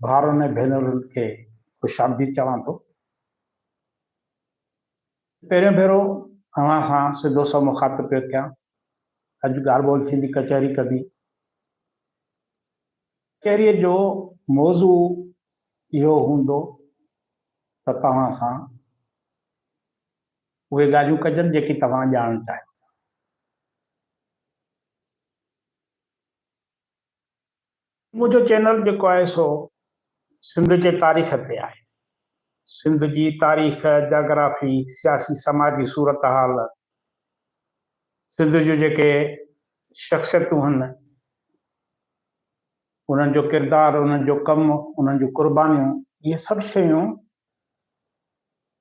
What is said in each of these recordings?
ڀائرن ۽ ڀينرن کي خوش آمديد چوان ٿو. پهريون ڀيرو اوهان سان سڌو سنئون مخاطب پيو ٿيان. اڄ ڳالهه ٻولهه ٿيندي، ڪچهري ڪبي. ڪچهريء جو موضوع اهو هوندو ته توهان سان اهي ڳالهيون ڪجن جيڪي توهان ڄاڻڻ چاهيو ٿا. منهنجو چينل جيڪو آهي سو سنڌ جي تاريخ تي آهي. سنڌ جي تاريخ، جاگرافي، سياسي سماجي صورتحال، سنڌ جون جيڪي شخصيتون هن، انهن جو ڪردار، انهن جو ڪم، انهن جون قربانيون، اهي سڀ شيون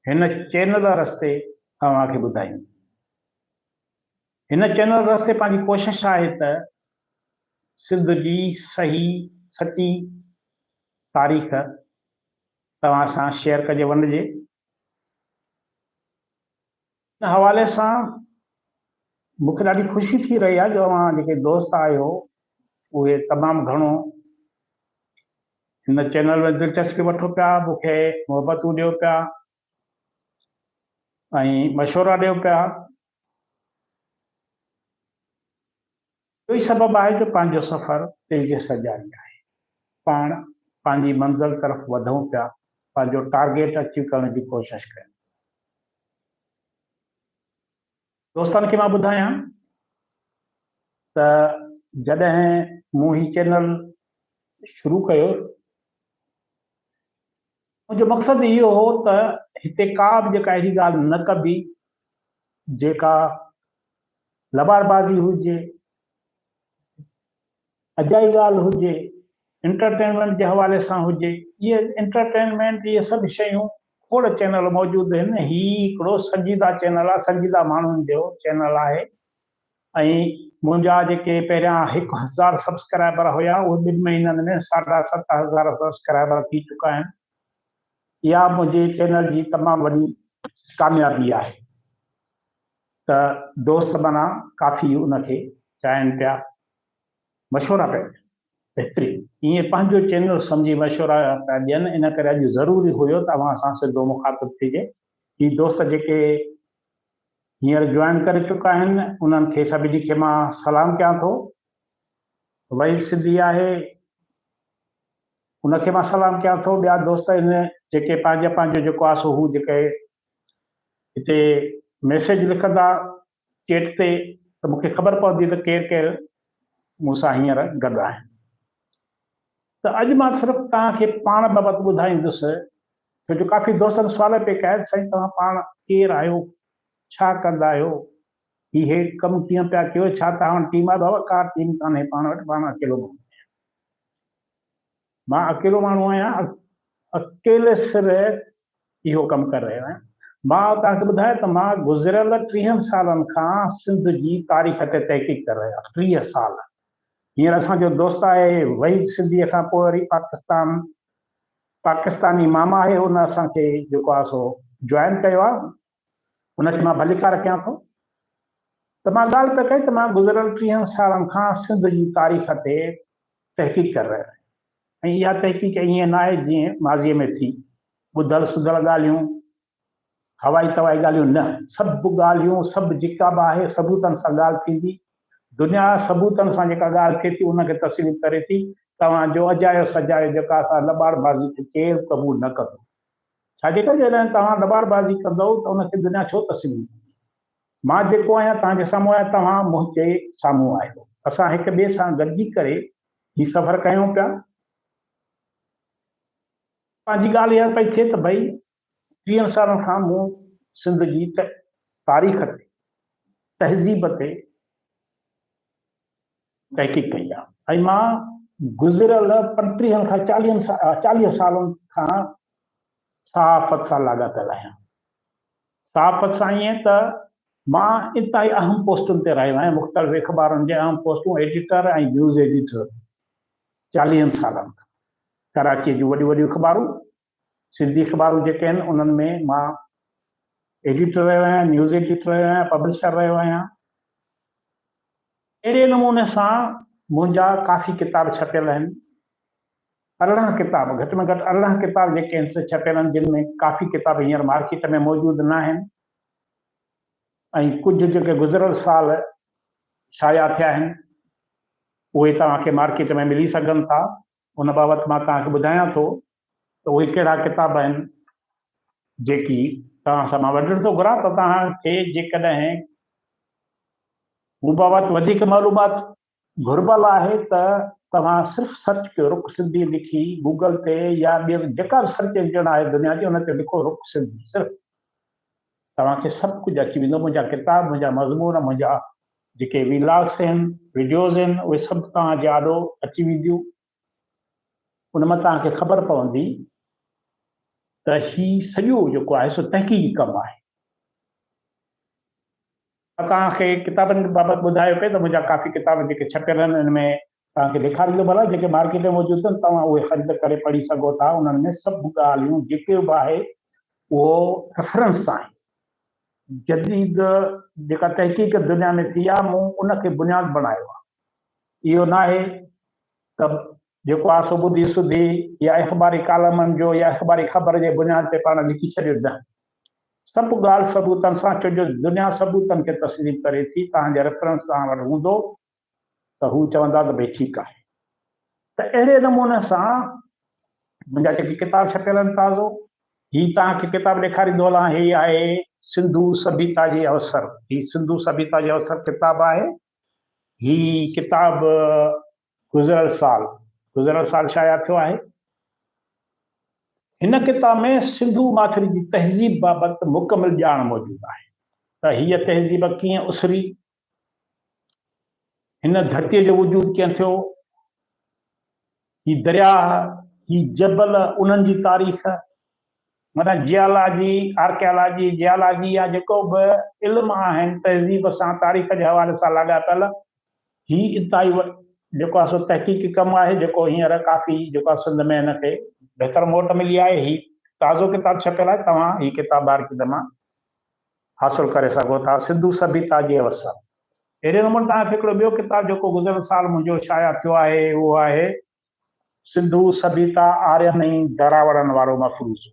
هن چينل رستي اوهان کي ٻڌايون. هن چينل رستي پنهنجي ڪوشش آهي ته سنڌ جي صحيح سچي تاريخ توهان سان شيئر ڪجي ونڊجي. ان حوالي سان مون کي ڏاڍي خوشي ٿي رهي آهي جو اوهان جيڪي دوست آهيو اهي تمام گهڻو هن چينل ۾ دلچسپي وٺو پيا، مون کي محبتون ڏيو پيا ۽ مشورا ڏيو پيا. اهو ئي سبب آهي جو پنهنجو سفر تيزيء سان جاري آهي. پاڻ پنهنجي منزل طرف وڌون پيا، پنهنجو ٽارگيٽ اچيو ڪرڻ جي ڪوشش ڪيون پيا. دوستن کي مان ٻڌايان ته جڏهن مون هي چينل شروع ڪيو، منهنجو مقصد اهو هو ته هتي ڪا به جيڪا اهڙي ڳالهه نه ڪبي جيڪا لٻاڙبازي هجي، اجائي ڳالهه هجي، انٽرٽينمينٽ جي حوالي سان هجي، اهي انٽرٽينمينٽ اهي سڀ شيون کوڙ چينل موجود آهن، هي هڪڙو سنجيده چينل آهي، سنجيده ماڻهن جو چينل آهي ۽ منهنجا جيڪي پهريان 1000 سبسڪرائبر هيا اهي ٻن مهينن ۾ ساڍا 7000 سبسڪرائبر ٿي چڪا آهن، اها منهنجي چينل جي تمام وڏي ڪاميابي آهي. ته دوست معنيٰ ڪافي ان کي چاهين پيا مشورا پيا ڏين بهترين ائين پنهنجو چينل سمجهي مشورا پيا ڏين ان ڪري اڄ ضروري هيو ته اوهان سان سڌو مخاطب ٿجي هي دوست جيڪي هينئر جوائن ڪري چڪا آهن انهن کي سڀني کي مان سلام ڪيان ٿو وحيد سنڌي آهي ان کي مان سلام ڪيان ٿو ٻيا دوست آهن جيڪي پنهنجو پنهنجو جيڪو آهي سو هو جيڪي هتي ميسيج لکندا چيٽ تي ته مون کي خبر پوندي ته ڪير ڪير مون سان هينئر گڏ آهن. ته اڄ مان صرف توهان کي پاڻ بابت ٻڌائيندس ڇو جو ڪافي دوستن سوال پئي ڪيا ته سائين توهان پاڻ ڪير آهيو، ڇا ڪندا آهيو، هي هي ڪم ڪيئن پيا ڪيو، ڇا توهان وٽ ٽيم آهي، بابا ڪا ٽيم ڪانهي پاڻ وٽ، پاڻ اڪيلو ماڻهو آهيان. مان اڪيلو ماڻهو آهيان، اڪيلي سر اهو ڪم ڪري رهيو آهيان. مان توهان کي ٻڌايان ته مان گذريل ٽيهن سالن کان سنڌ جي تاريخ تي تحقيق ڪري رهيو آهيان، 30 سال. هينئر اسان جو دوست آهي وحيد سنڌيء کان پوء وري پاڪستان پاڪستاني ماما آهي ان اسان کي جيڪو آهي سو جوائن ڪيو آهي، ان کي مان ڀليڪار ڪيان ٿو. ته مان ڳالهه پئي ڪئي ته مان گذريل ٽيهن سالن کان سنڌ جي تاريخ تي تحقيق ڪري رهيو آهي ۽ اها تحقيق ائين ناهي جيئن ماضيء ۾ ٿي، ٻڌل سڌل ڳالهيون، هوائي توائي ڳالهيون نه، سڀ ڳالهيون، سڀ جيڪا به آهي ثبوتن سان ڳالهه ٿيندي، دنيا ثبوتن سان جيڪا ڳالهه ٿئي ٿي ان کي تسليم ڪري ٿي، توهان جو اجايو سجايو جيڪا سا لٻاڙ بازي کي ڪير به قبول نه ڪندو، ڇا جي ڪري جڏهن توهان لٻاڙ بازي ڪندؤ ته ان کي دنيا ڇو تسليم ڪندي؟ مان جيڪو آهيان توهان جي سامهون آهيان، توهان منهنجي سامهون آهيو. اسان هڪ ٻئي سان گڏجي ڪري هي سفر ڪيون پيا. پنهنجي ڳالهه اها پئي ٿئي ته ڀئي ٽيهن سالن کان مون سنڌ جي تاريخ تي، تهذيب تي تحقيق ڪئي آهي ۽ مان گذريل پنٽيهن کان 40 سالن کان صحافت سان لاڳاپيل آهيان. صحافت سان ائين ته مان انتهائي اهم پوسٽن تي رهيو آهيان، مختلف اخبارن جي اهم پوسٽون ايڊيٽر ۽ نيوز ايڊيٽر چاليهن سالن کان ڪراچيء جون وڏيون وڏيون اخبارون سنڌي اخبارون جيڪي آهن انهن ۾ مان ايڊيٽر رهيو آهيان، نيوز ايڊيٽر رهيو آهيان، پبلشر رهيو آهيان. اهڙي نموني سان منهنجا ڪافي ڪتاب ڇپيل آهن. 18 ڪتاب، گهٽ ۾ گهٽ 18 ڪتاب جيڪي آهن سي ڇپيل آهن، جن ۾ ڪافي ڪتاب هينئر مارڪيٽ ۾ موجود ناهن ۽ ڪجهه جيڪي گذريل سال شايع ٿيا آهن، اهي توهان کي مارڪيٽ ۾ ملي سگهن ٿا. ان بابت مان توهان کي ٻڌايان ٿو ته اهي ڪهڙا ڪتاب آهن جيڪي توهان سان مان ونڊڻ ٿو گهران ته توهان کي جيڪڏهن مون بابت وڌيڪ معلومات گهربل آهي ته توهان صرف سرچ ڪيو رڪ سنڌي لکي گوگل تي يا ٻيو جيڪا به سرچ انجڻ آهي دنيا جي ان تي لکو رڪ سنڌي صرف توهان کي سڀ ڪجهه اچي ويندو منهنجا ڪتاب منهنجا مضمون منهنجا جيڪي ويلاگس آهن وڊيوز آهن اهي سڀ توهان جي آڏو اچي وينديون ان مان توهان کي خبر پوندي ته هي سڄو جيڪو آهي سو تحقيقي ڪم آهي. مان توهان کي ڪتابن بابت ٻڌايو پئي ته منهنجا ڪافي ڪتاب جيڪي ڇپيل آهن ان ۾ توهان کي ڏيکاريندو ڀلا جيڪي مارڪيٽ ۾ موجود آهن توهان اهي خريد ڪري پڙهي سگهو ٿا انهن ۾ سڀ ڳالهيون جيڪي به آهي اهو ريفرنس آهن جديد جيڪا تحقيق دنيا ۾ ٿي آهي مون ان کي بنياد بڻايو آهي اهو ناهي ته جيڪو آ سو ٻڌي سڌي يا اخباري ڪالمن جو يا اخباري خبر جي بنياد تي پاڻ لکي ڇڏيو نه. سڀ ڳالهه ثبوتن سان ڇو جو دنيا ثبوتن کي تسليم ڪري ٿي توهان جي ريفرنس توهان وٽ هوندو ته هو چوندا ته ڀئي ٺيڪ آهي ته اهڙي نموني سان منهنجا جيڪي ڪتاب ڇپيل آهن تازو هي توهان کي ڪتاب ڏيکاريندو هلان هي آهي سنڌو سڀيتا جي اوسر هي سنڌو سڀيتا جي اوسر ڪتاب آهي هي ڪتاب گذريل سال گذريل سال شايع ٿيو آهي. هن ڪتاب ۾ سنڌو ماٿري جي تهذيب بابت مڪمل ڄاڻ موجود آهي ته هيء تهذيب ڪيئن اسري، هن ڌرتيء جو وجود ڪيئن ٿيو، هي درياهه، هي جبل، انهن جي تاريخ، معنيٰ جيالاجي، آرڪيالاجي، جيالاجي يا جيڪو به علم آهن تهذيب سان تاريخ جي حوالي سان لاڳاپيل هي انتهائي جيڪو آهي سو تحقيقي ڪم آهي جيڪو هينئر ڪافي جيڪو آهي سنڌ ۾ هن کي بهتر موٽ ملي آهي. هي تازو ڪتاب ڇپيل آهي توهان هي ڪتاب مارڪيٽ مان حاصل ڪري سگهو ٿا سنڌو سڀيتا جي اوسر. اهڙي نموني توهان کي هڪڙو ٻيو ڪتاب جيڪو گذريل سال منهنجو شايع ٿيو آهي اهو آهي سنڌو سڀيتا آرين ۽ دراوڙن وارو مفروضو.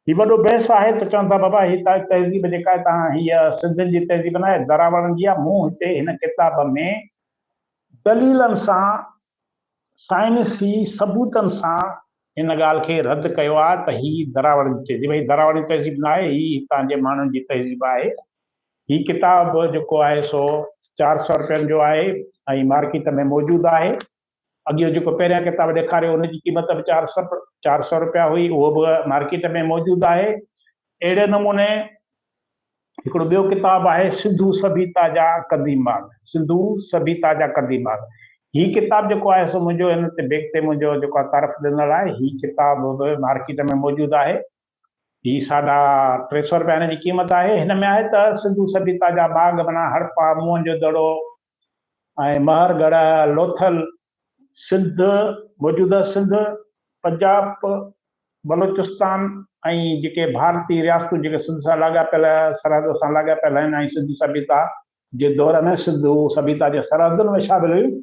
هي وڏو بحث آهي ته چون ٿا بابا هي تهذيب جيڪا آهي تان هيء سنڌين جي تهذيب ناهي دراوڙن جي آهي مون هتي هن ڪتاب ۾ دليلن سان سائنسي ثبوتن سان هن ڳالهه کي رد ڪيو آهي ته هي دراوڙن جي تهذيب هي دراوڙن جي تهذيب ناهي هي هتان جي ماڻهن جي تهذيب آهي هي ڪتاب جيڪو آهي سو 400 رپين جو آهي ۽ مارڪيٽ ۾ موجود آهي اڳيون جيڪو پهريان ڪتاب ڏيکاريو ان جي قيمت به 400 رپيا هئي اهو به مارڪيٽ ۾ موجود آهي. اهڙي نموني هڪڙو ٻيو ڪتاب آهي سنڌو سڀيتا جا قديم ماڳ سنڌو سڀيتا جا قديم ماڳ هي ڪتاب جيڪو آهي سو منهنجو هن تي بيگ تي منهنجو جيڪو آهي تعارف ڏنل آهي هي ڪتاب به مارڪيٽ ۾ موجود آهي هي ساڍا 300 رپيا هن جي قيمت آهي هن ۾ آهي ته سنڌو سڀيتا جا ماڳ معنيٰ هڙپا موهن جو دڙو ۽ مهر ڳڙهه، لوٿل، سنڌ، موجوده سنڌ، پنجاب، بلوچستان ۽ جيڪي ڀارتي رياستون جيڪي سنڌ سان لاڳاپيل سرحد سان لاڳاپيل آهن ۽ سنڌو سڀيتا جي دور ۾ سنڌو سڀيتا جي سرحدن ۾ شامل هيون،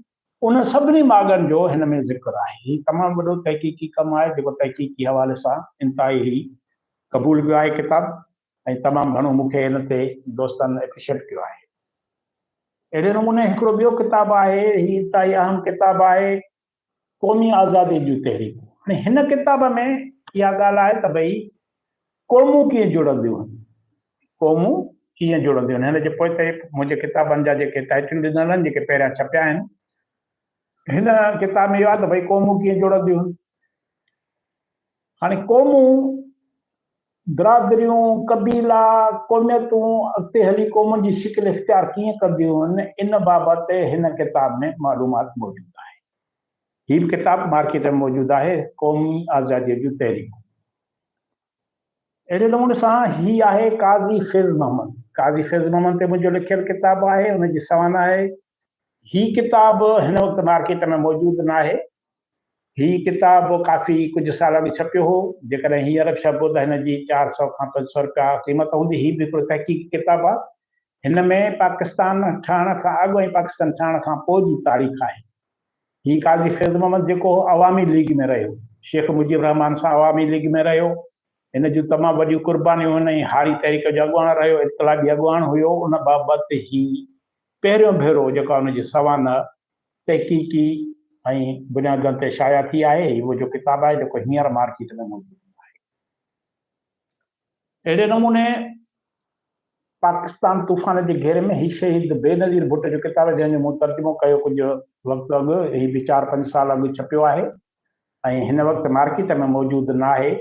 انهن سڀني ماڳن جو هن ۾ ذڪر آهي. هي تمام وڏو تحقيقي ڪم آهي جيڪو تحقيقي حوالي سان انتهائي هي قبول پيو آهي ڪتاب ۽ تمام گهڻو مون کي هن تي دوستن اپريشيٽ ڪيو آهي. اهڙي نموني هڪڙو ٻيو ڪتاب آهي، هي انتهائي اهم ڪتاب آهي قومي آزادي جون تحريڪون. هاڻي هن ڪتاب ۾ اها ڳالهه آهي ته ڀئي قومون ڪيئن جڙنديون آهن، قومون ڪيئن جڙنديون آهن. هن جي پوئتي منهنجي ڪتابن جا جيڪي ٽائٽل ڏنل آهن، جيڪي پهريان ڇپيا آهن، هن ڪتاب ۾ اهو آهي ته ڀئي قومون ڪيئن جڙنديون آهن. هاڻي قومون برادريون، قبيلا، قوميتون اڳتي هلي قومن جي شڪل اختيار ڪيئن ڪنديون آهن، ان بابت هن ڪتاب ۾ معلومات موجود آهي. هي به ڪتاب مارڪيٽ ۾ موجود آهي، قومي آزاديء جون تحريڪون. اهڙي نموني سان هي آهي قاضي فيض محمد. قاضي فيض محمد تي منهنجو لکيل ڪتاب آهي، ان جي سوانح آهي. هي ڪتاب هن وقت مارڪيٽ ۾ موجود ناهي. هي ڪتاب ڪافي ڪجهه سال اڳ ڇپيو هو. جيڪڏهن هينئر به ڇپبو ته هن جي 400 کان 500 رپيا قيمت هوندي. هي به هڪڙو تحقيقي ڪتاب آهي. هن ۾ پاڪستان ٺهڻ کان اڳ ۽ پاڪستان ٺهڻ کان پوء جي تاريخ آهي. هي قاضي فيض محمد جيڪو هو عوامي ليگ ۾ رهيو، شيخ مجيب الرحمان سان عوامي ليگ ۾ رهيو، هن جون تمام وڏيون قربانيون هن ۽ هاري تحريڪ جو اڳواڻ رهيو، انقلابي اڳواڻ هيو، ان بابت هي پهريون ڀيرو جيڪا ان جي سوانح تحقيقي ۽ بنيادن تي شايع ٿي آهي، هي منهنجو ڪتاب آهي جيڪو هينئر مارڪيٽ ۾ موجود آهي. اهڙي نموني پاڪستان طوفان جي گهيري ۾ هي شهيد بينظير ڀٽو جو ڪتاب جنهن جو مون ترجمو ڪيو ڪجهه وقت اڳ، هي به چار پنج سال اڳ ڇپيو آهي ۽ هن وقت مارڪيٽ ۾ موجود ناهي.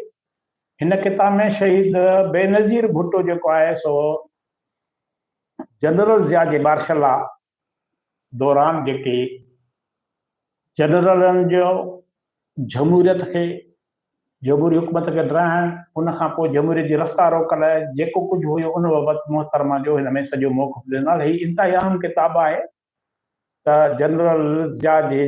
هن ڪتاب ۾ شهيد بينظير ڀٽو جيڪو آهي سو جنرل ضياء جي مارشل لا دوران جيڪي جنرلن جو جمهوريت کي جمهوري حڪومت کي ڊاهڻ، ان کان پوء جمهوريت جي رستا روڪ لاء جيڪو ڪجهه هيو ان بابت محترمه جو هن ۾ سڄو موقف ڏنل. هي انتهائي اهم ڪتاب آهي ته جنرل ضياء جي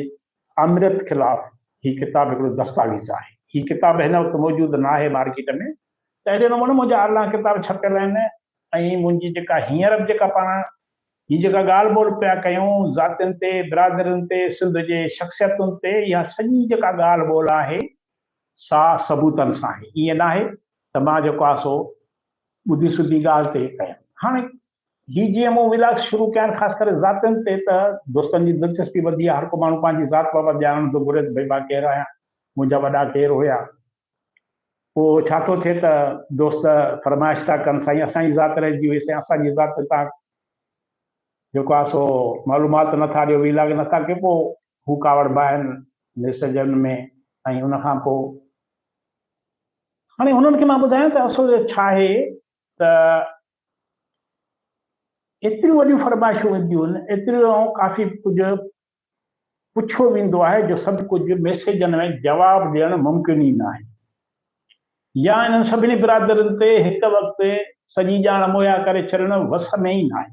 آمريت خلاف هي ڪتاب هڪڙو دستاويز آهي. هي ڪتاب هن وقت موجود ناهي مارڪيٽ ۾. ته اهڙي نموني منهنجا 18 ڪتاب ڇپيل آهن ۽ منهنجي جيڪا هينئر به جيڪا پاڻ هي جيڪا ڳالهه ٻولهه پيا ڪيون ذاتين تي، برادرين تي، سنڌ جي شخصيتن تي، اها سڄي جيڪا ڳالهه ٻولهه آهي سا ثبوتن سان آهي. ائين ناهي ته مان جيڪو آهي سو ٻڌي سڌي ڳالهه تي ڪيم. هاڻي هي جيئن مون ولاگس شروع ڪيا آهن خاص ڪري ذاتين تي ته دوستن جي دلچسپي وڌي آهي، هر ڪو ماڻهو پنهنجي ذات بابت ڄاڻڻ ٿو گهري ته ڀئي مان ڪير آهيان، منهنجا وڏا ڪير هيا. پوء ڇا ٿو ٿئي ته دوست فرمائش ٿا ڪن سائين اسان جي ذات رهجي وئي سائين اسان جي ذات تي توهان جيڪو آهي سو معلومات نٿا ڏيو ويلاگ نٿا ڪيو پوء هو ڪاوڙبا آهن ميسيجن ۾ ۽ ان کان پوء هاڻي هنن کي مان ٻڌايان ته اصل ڇا آهي ته ايتريون وڏيون فرمائشون اينديون آهن ايتريون ڪافي ڪجهه پڇيو ويندو آهي جو سڀ ڪجهه ميسيجن ۾ جواب ڏيڻ ممڪن ئي ناهي يا انهن سڀني برادرين تي هڪ وقت سڄي ڄاڻ مهيا ڪري ڇڏڻ وس ۾ ئي ناهي.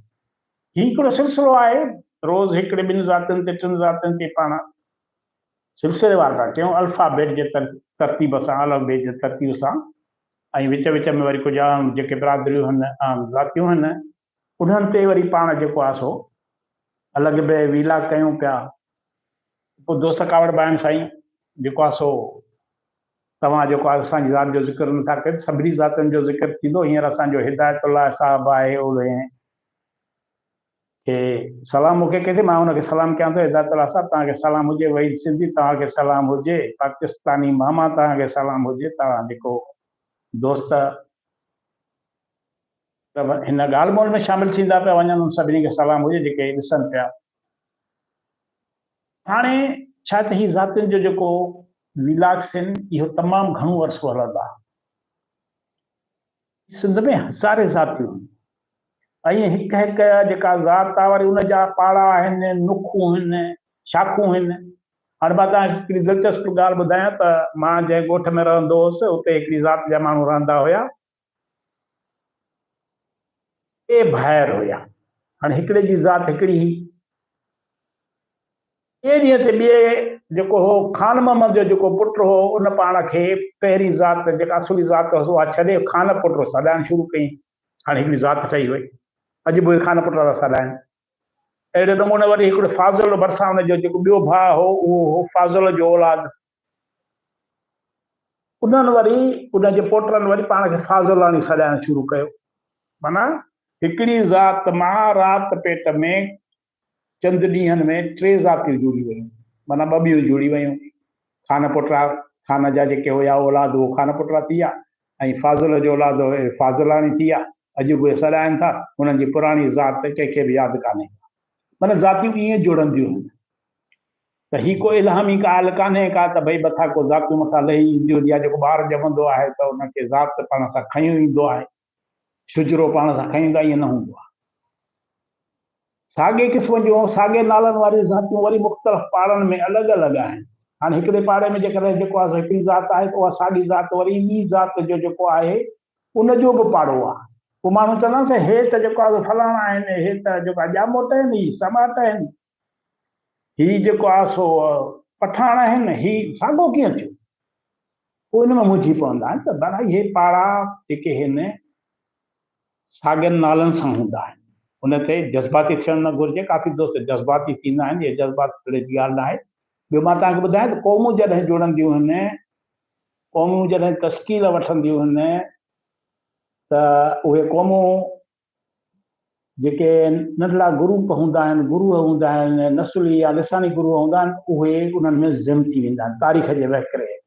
هي هڪڙو سلسلو آهي، روز هڪڙي ٻن ذاتين تي ٽن ذاتين تي پاڻ سلسليوار ٿا ڪيون، الفابيٽ جي ترتيب سان، الف بي جي ترتيب سان ۽ وچ وچ ۾ وري ڪجهه اهم جيڪي برادريون هن اهم ذاتيون هن انهن تي وري پاڻ جيڪو آهي سو الڳ به ويلاگ ڪيون پيا. پوء دوست ڪاوڙبا آهن سائين جيڪو آهي سو توهان جيڪو آهي اسان جي ذات جو ذڪر نٿا ڪريو سڀني ذاتن جو ذڪر ٿيندو هينئر اسان جو هدايت الله صاحب آهي ان کي سلام مون کي ڪٿي مان ان کي سلام ڪيان ٿو هدايت الله صاحب توهان کي سلام هجي وحيد سنڌي توهان کي سلام هجي پاڪستاني ماما توهان کي سلام هجي توهان جيڪو دوست ته هن ڳالهه ٻولهه ۾ شامل ٿيندا پيا وڃن انهن سڀني کي سلام هجي جيڪي ڏسن پيا. هاڻي ڇا ته هي ذاتين جو جيڪو ويلاگس آهن اهو تمام گهڻو عرصو هلندا. سنڌ ۾ هزارين ذاتيون آهن ۽ هڪ هڪ جيڪا ذات آهي وري ان جا پاڙا آهن، نکون آهن، شاخون آهن. هاڻي مان توهان کي هڪڙي دلچسپ ڳالهه ٻڌايان ته مان جنهن ڳوٺ ۾ رهندو هوس اتي هڪڙي ذات جا ماڻهو رهندا هيا. ٽي ڀائر هيا. هاڻي هڪڙي جي ذات هڪڙي هئي. ٻئي ڏينهن تي ٻئي جيڪو هو خان محمد جو جيڪو پٽ هو ان پاڻ کي پهرين ذات جيڪا اصلي ذات هئس اها ڇڏي خان پٽ سڏائڻ شروع ڪيائين. هاڻي هڪڙي ذات ٺهي وئي. اڄ به اهي خان پٽ ٿا سڏائن. اهڙي نموني وري هڪڙو فاضل ڀرسان ان جو جيڪو ٻيو ڀاء هو اهو هو فاضل جو اولاد. انهن وري ان جي پوٽن وري پاڻ کي فاضلاڻي سڏائڻ شروع ڪيو. معنيٰ هڪڙي ذات مان رات پيٽ ۾ چند ڏينهن ۾ ٽي ذاتيون جڙي ويون. معنيٰ ٻه ٻيون جڙي ويون. خان پوٽا، خان جا جيڪي هيا اولاد اهو خان پوٽا ٿي ويا ۽ فاضل جو اولاد اهي فاضلاڻي ٿي ويا. اڄ به اهي سڏائن ٿا. انهن جي پراڻي ذات ڪنهن کي به ياد ڪانهي. معنيٰ ذاتيون ائين جڙنديون هيون. ته هي ڪو الهامي ڳالهه ڪانهي ڪا ته ڀئي مٿان ڪو ذاتيون مٿان لهي اينديون يا جيڪو ٻار ڄمندو آهي ته ان کي ذات پاڻ سان کنيو ايندو آهي، شجرو پاڻ سان کنيو ايندو آهي، ائين نه هوندو آهي. ساڳئي قسم جون ساڳئي نالن واريون ذاتيون وري مختلف پاڙن ۾ الڳ الڳ آهن. هاڻي هڪڙي پاڙي ۾ جيڪڏهن جيڪو آهي سو هڪڙي ذات آهي ته اها ساڳي ذات وري ٻي ذات جو جيڪو آهي ان جو به پاڙو آهي. پوء ماڻهو چوندا آهن سائين هي ته جيڪو آهي سو فلاڻا آهن، هي ته جيڪو آهي ڄاموٽ آهن، هي سماٽ آهن. هي جيڪو آهي سو پٺاڻ آهن، هي ساڳو ڪيئن ٿيو؟ پوء ان ۾ منجهي پوندا آهن ته بهرحال اهي پاڙا جيڪي هن ساڳين نالن سان هوندا آهن، ان تي جذباتي ٿيڻ نه گهرجي. ڪافي دوست جذباتي ٿيندا آهن، اهي جذبات ٿيڻ جي ڳالهه ناهي. ٻيو مان توهان کي ٻڌايان ته قومون جڏهن جڙنديون آهن، قومون جڏهن تشڪيل وٺنديون آهن ته اهي قومون جيڪي ننڍڙا گروپ هوندا آهن، گروهه هوندا آهن، نسلي يا لساني گروهه هوندا آهن، اهي انهن ۾ ضم ٿي ويندا آهن، تاريخ جي وهڪري هيٺ.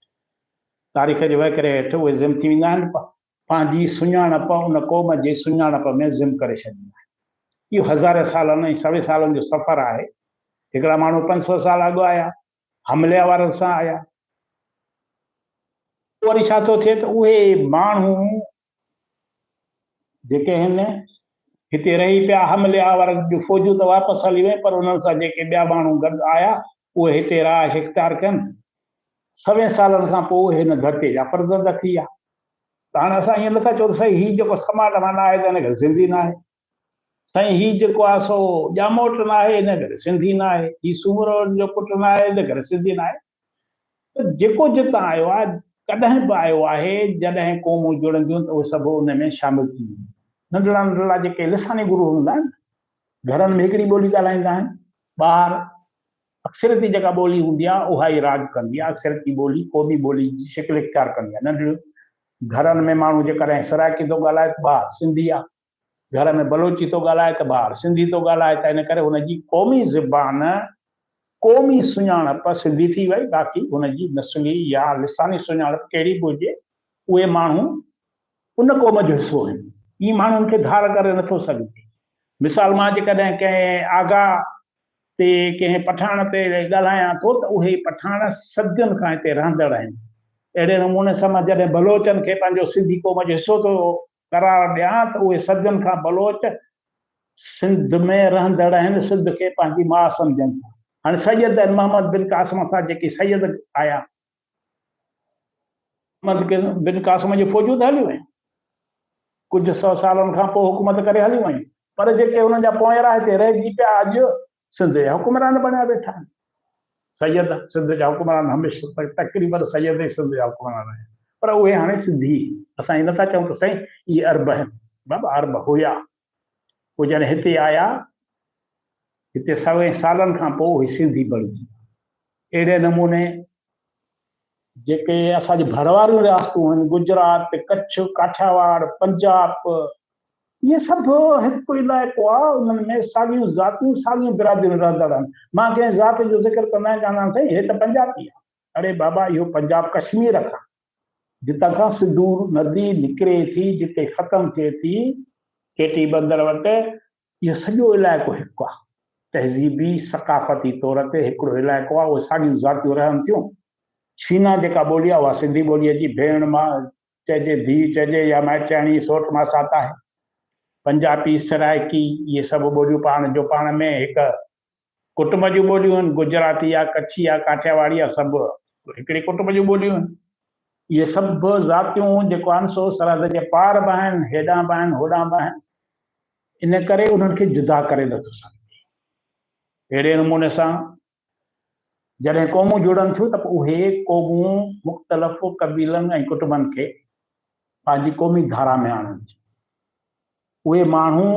تاريخ جي وهڪري هيٺ اهي ضم ٿي ويندا آهن، پنهنجي سڃاڻپ ان قوم جي سڃاڻپ ۾ ضم ڪري ڇڏيندا آهن. اهو هزارين سالن ۽ سوين سالن جو سفر آهي. هڪڙا ماڻهو 500 سال اڳ آيا، حملي وارن سان آيا. پوء وري ڇا ٿو ٿئي ته اهي ماڻهو جيڪي هن هتي رهي پيا، حملي آورن جون فوجون ته واپس هلي ويون پر انهن سان جيڪي ٻيا ماڻهو گڏ آيا اهي هتي رهائش اختيار ڪين. سوين سالن کان پوء اهي هن ڌرتيء جا فرزند ٿي ويا. ته هاڻي اسان ائين نٿا چئون ته سائين هي جيڪو سماٽ مان نه آهي ته ان ڪري سنڌي نه آهي. سائين هي جيڪو آهي سو ڄاموٽ نه آهي ان ڪري سنڌي نه آهي، هي سومرو جو پٽ نه آهي ان ڪري سنڌي نه آهي. ته جيڪو جتان آيو آهي ڪڏهن به آيو آهي جڏهن قومون جڙنديون ته اهي سڀ ان ۾ شامل ٿي وينديون. ننڍڙا ننڍڙا جيڪي لساني گروهه هوندا آهن گهرن ۾ هڪڙي ٻولي ڳالهائيندا آهن ٻاهر اڪثريتي جيڪا ٻولي هوندي آهي اها ئي راڄ ڪندي آهي اڪثريتي ٻولي قومي ٻولي جي شڪل اختيار ڪندي آهي. ننڍڙيون گهرن ۾ ماڻهو جيڪڏهن سرائڪي ٿو ڳالهائي ته ٻاهر سنڌي آهي گهر ۾ بلوچي ٿو ڳالهائي ته ٻاهر سنڌي ٿو ڳالهائي ته ان ڪري هن جي قومي زبان، قومي سڃاڻپ سنڌي ٿي وئي، باقي هن جي نسلي يا لساني سڃاڻپ ڪهڙي به هجي، اهي ماڻهو ان قوم جو حصو آهن. ائين ماڻهن کي ڌار ڪري نٿو سگهجي. مثال مان جيڪڏهن ڪنهن آغا تي ڪنهن پٺاڻ تي ڳالهايان ٿو ته اهي پٺاڻ صدين کان هتي رهندڙ آهن. اهڙي نموني سان مان جڏهن بلوچن کي پنهنجو سنڌي قوم جو حصو ٿو قرار ڏيان ته اهي صدين کان بلوچ سنڌ ۾ رهندڙ آهن، سنڌ کي پنهنجي ماء سمجهن ٿا. هاڻي سيد ۽ محمد بن قاسم سان جيڪي سيد آيا. محمد بن قاسم جون فوجون ته هليون ويون. ڪجهه سئو سالن کان پوء حڪومت ڪري هليون ويون. پر جيڪي انهن جا پوئينرا هتي رهجي پيا اڄ سنڌ جا حڪمران بڻيا ويٺا آهن. سيد سنڌ جا حڪمران هميشه تقريبن سيد ئي سنڌ جا حڪمران رهيا پر اهي هاڻي سنڌي اسان ائين نٿا چئون ته سائين اهي عرب آهن بابا عرب هيا پوء جڏهن هتي آيا هتي سوين سالن کان پوء اهي سنڌي بڻجي ويا اهڙي نموني جيڪي اسان جي ڀرواريون رياستون آهن گجرات ڪڇ ڪاٺياواڙ پنجاب اهي سڀ هڪ علائقو آ، انهن ۾ ساڳيون ذاتيون، ساڳيون برادريون رهندڙ آهن. مان ڪنهن ذات جو ذڪر ڪندو آهيان، چوندا آهن سائين هي ته پنجابي آ. اڙي بابا اهو پنجاب ڪشمير کان، جتان کان سنڌو ندي نڪري ٿي، جتي ختم ٿئي ٿي، ڪيٽي بندر وٽ، اهو سڄو علائقو هڪ آ. تهذيبي، ثقافتي طور تي هڪڙو علائقو آ، اهي ساڳيون ذاتيون رهن ٿيون. شينا جيڪا ٻولي آ، اها سنڌي ٻوليء جي ڀيڻ، ماء، چئجي ڌيء چئجي يا مائٽياڻي، سوٽ ماسات آهي. پنجابي، سرائڪي اهي سڀ ٻوليون پاڻ جو پاڻ ۾ هڪ ڪٽنب جون ٻوليون آهن. گجراتي آ، ڪڇي آ، ڪاٺياواڙي آ سڀ هڪڙي ڪٽنب جون ٻوليون آهن. اهي سڀ ذاتيون جيڪو آهن سو سرحد جي پار به آهن، هيڏانهن به آهن، هوڏانهن به آهن. ان ڪري انهن کي جدا ڪري نٿو سگهجي. اهڙي نموني سان جڏهن قومون جڙن ٿيون ته پوء اهي قومون مختلف قبيلن ۽ ڪٽنبن کي پنهنجي قومي ڌارا ۾ آڻن ٿيون. اهي ماڻهو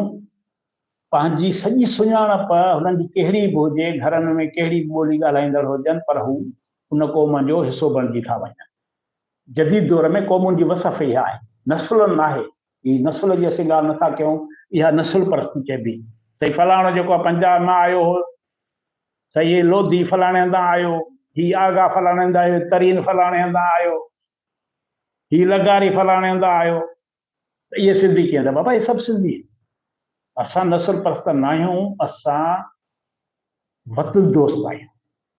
پنهنجي سڄي سڃاڻپ هنن جي ڪهڙي به هجي، گهرن ۾ ڪهڙي به ٻولي ڳالهائيندڙ هجن پر هو ان قوم جو حصو بڻجي ٿا وڃن. جديد دور ۾ قومن جي وصف اها آهي، نسل ناهي. هي نسل جي اسين ڳالهه نٿا ڪيون، اها نسل پرستي چئبي. سائين فلاڻو جيڪو آهي پنجاب مان آيو هو، سائين هي لوڌي فلاڻي هنڌان آيو، هي آغا فلاڻي هنڌان آيو، ترين فلاڻي هنڌان آيو، هي لغاري فلاڻي هنڌان آيو ته اهي سنڌي ڪيئن ٿيا؟ بابا اهي سڀ سنڌي آهن. اسان نسل پرست ناهيون، اسان وطن دوست آهيون.